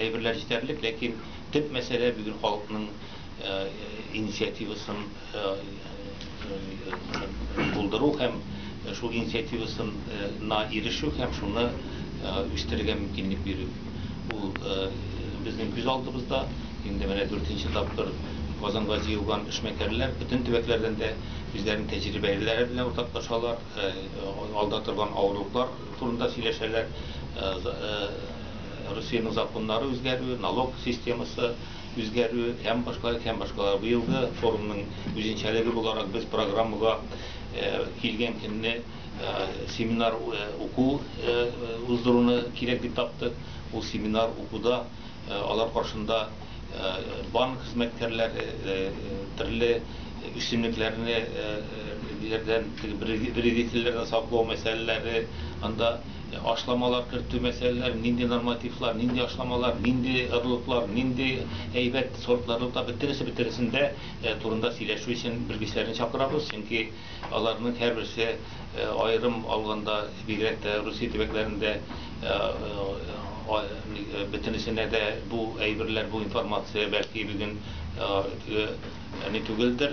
Әйберләр җитәрлек, ләкин төп мәсьәлә бүген халыкның инициативасын булдыру һәм шул инициативасына ирешү һәм шуны үстерергә мөмкинлек бирү. Ул безнең күз алдыбызда. Инде менә дүртенче тапкыр Казанга җыелган эшмәкәрләр бөтен төбәкләрдән дә үзләренең тәҗрибәләре белән уртаклашалар, алда торган авырлыклар турында сөйләшәләр. Русиянең законнары үзгәрү, налог системасы үзгәрү һәм башкалар, һәм башкалар. Быелгы форумның үзенчәлеге буларак без программага килгән көнне семинар уку уздыруны кирәк дип таптык. Ул семинар укуда алар каршында банк хезмәткәрләре, төрле үсемлекләрне ниләрдән, вредительләрдән саклау мәсьәләләре, анда ашламалар кертү мәсьәләләре, нинди нормативлар, нинди ашламалар, нинди орлыклар, нинди әйбәт сортлар, бөтенесе бөтенесендә турында сөйләшү өчен белгечләрне чакырабыз, чөнки аларның һәрберсе аерым алганда, бигрәк тә Русия төбәкләрендә бөтенесенә дә бу әйберләр, бу информация бәлки бүген ни түгелдер,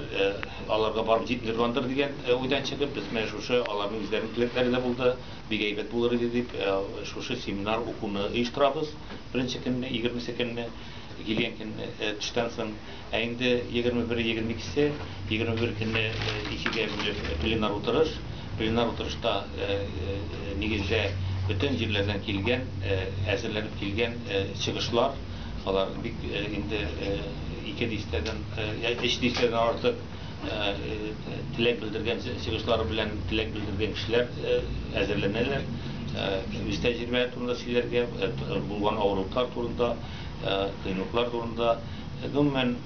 аларга барып җитми торгандыр дигән уйдан чыгып, без менә шушы аларның үзләренең теләкләре дә булды, бик әйбәт булыр иде дип, шушы семинар укуны оештырабыз. Беренче көнне, 20 көнне, килгән көнне төштән соң. Ә инде 21, 22-се, 21 көнне икегә бүлеп пленар утырыш. Пленар утырышта нигездә бөтен җирләрдән килгән, әзерләнеп килгән чыгышлар, алар бик инде ике дистәдән, өч дистәдән артык теләк белдергән чыгышлары белән теләк белдергән кешеләр әзерләнәләр. Үз тәҗрибә турында сөйләргә, булган авырлыклар турында, кыенлыклар турында. Гомумән,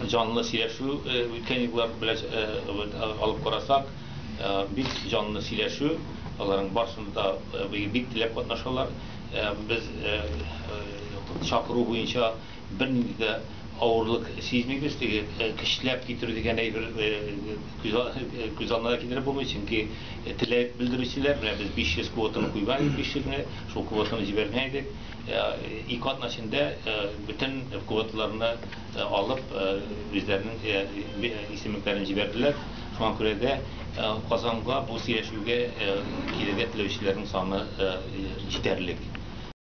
җанлы сөйләшү үткән еллар белән алып карасак, бик җанлы сөйләшү, аларның барысында да бик теләп катнашалар. Без чакыру буенча бернинди дә авырлык сизмибез. Теге көчләп китерү дигән әйбер күз алдына да китереп булмый, чөнки теләк белдерүчеләр, менә без 500 квотаны куйган идек, 500 не, шул квотаны җибәргән идек. Ике атна эчендә бөтен квоталарны алып, үзләренең исемлекләрен җибәрделәр. Шуңа күрә дә Казанга бу сөйләшүгә килергә теләүчеләрнең саны җитәрлек.